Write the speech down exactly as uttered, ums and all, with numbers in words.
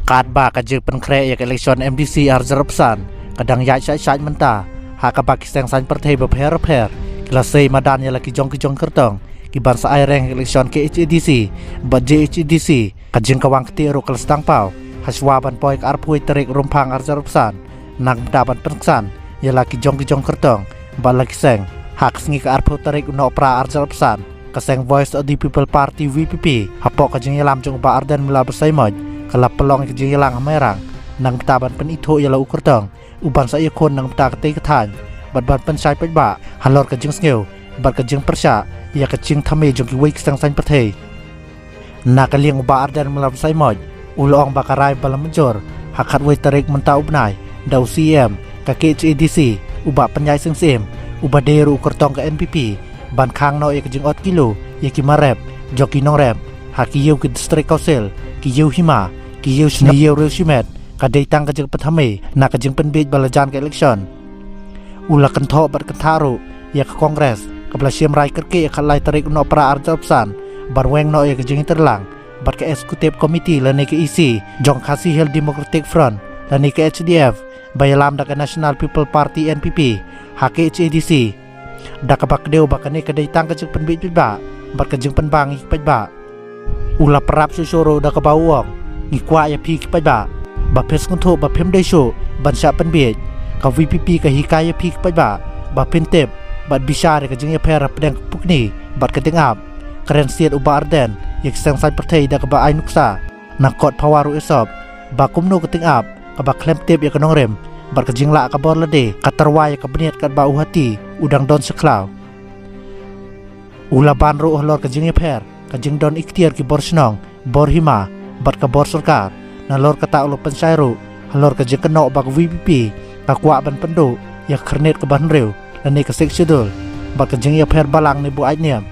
Katba ka jingpynkhreh ïa ka elekshon M D C arhajar arphew san ka dang ïaid shait shait mynta, ha kaba ki seng saiñ pyrthei bapher bapher ki la sei madan ïa la ki jong ki jong kyrtong kiban sa aireng elekshon K H A D C bad J H A D C. Ka jingkawang kti ruh ka la sdang paw ha shwa ban poi ka arphew tarik Rymphang arhajar arphew san, na ka bynta ban pynksan ïa la ki jong ki jong kyrtong bad la ki seng. Ha ka sngi ka arphew tarik u Nohprah arhajar arphew san, ka seng Voice of the People Party, V P P, hapoh ka jingïalam jong u Bah Ardent Miller Basaiawmoit, ka la pynlong ïa ka jingïalang ha Mairang, na ka bynta ban pynithuh ïa la u kyrtong uban sa ïakhun na ka bynta katei ka thaiñ bad ban pynshai paidbah halor ka jingsngew bad ka jingpyrshah ïa ka jingthame jong kiwei ki seng saiñ pyrthei. Na ka liang u Bah Ardent Miller Basaiawmoit u la ong ba ka rai ba la mynjur ha khatwei tarik mynta u bnai da u C E M ka K H A D C, u Bah Pynïaid Sing Syiem, uba dei ruh u kyrtong ka N P P, ban khang noh ïa ka jingot kilo ïa ki mar rep jong ki nongrep ha ki ïew ki district council, ki ïew hima, ki ïew shna, ïew riew shimet, ka dei tang ka jingpynthame na ka jingpynbiej ba la jan ka elekshon. U la kynthoh bad kynthah ruh ïa ka Congress kaba la shim rai kyrkieh ha khatlai tarik u Nohprah arhajar arphew san ban weng noh ïa ka jingïatreilang bad ka Executive Committee lane ka E C jong Khasi Hills Democratic Front lane ka H D F, ba ïalam da ka National People Party, N P P, ha K H A D C, da kaba kdew ba kane ka dei tang ka jingpynbiej paidbah bad ka jingpynbang ïa ki paidbah. U la pyrshah shuh shuh ruh da kaba u ong, ngi kwah ïa phi ki paidbah ba phin sngewthuh ba phim dei shuh ban shah pynbiej. Ka V P P ka hikai ïa phi ki paidbah ba phin tip bad bishar ïa ka jingïapher hapdeng ka pukni bad ka tyngab. Kren siat u Bah Ardent ïa ki seng saiñ pyrthei da kaba ai nuksa na kot phawa ruh Aesop ba kumno ka tyngab kaba khlem tip ïa ka nongrim bad ka jinglah ka bor lade ka tyrwa ïa ka bniat katba u hati u dang don sha khlaw. U la ban ruh halor ka jingïapher ka jingdon ikhtiar ki bor shnong, bor hima bad ka bor sorkar. Nalor kata u la pynshai ruh halor ka jingkynnoh ba ka V P P ka kwah ban pynduh ïa ka khyrnit kaba hynriew lane ka Sixth Schedule bad ka jingïapher balang ne buaid niam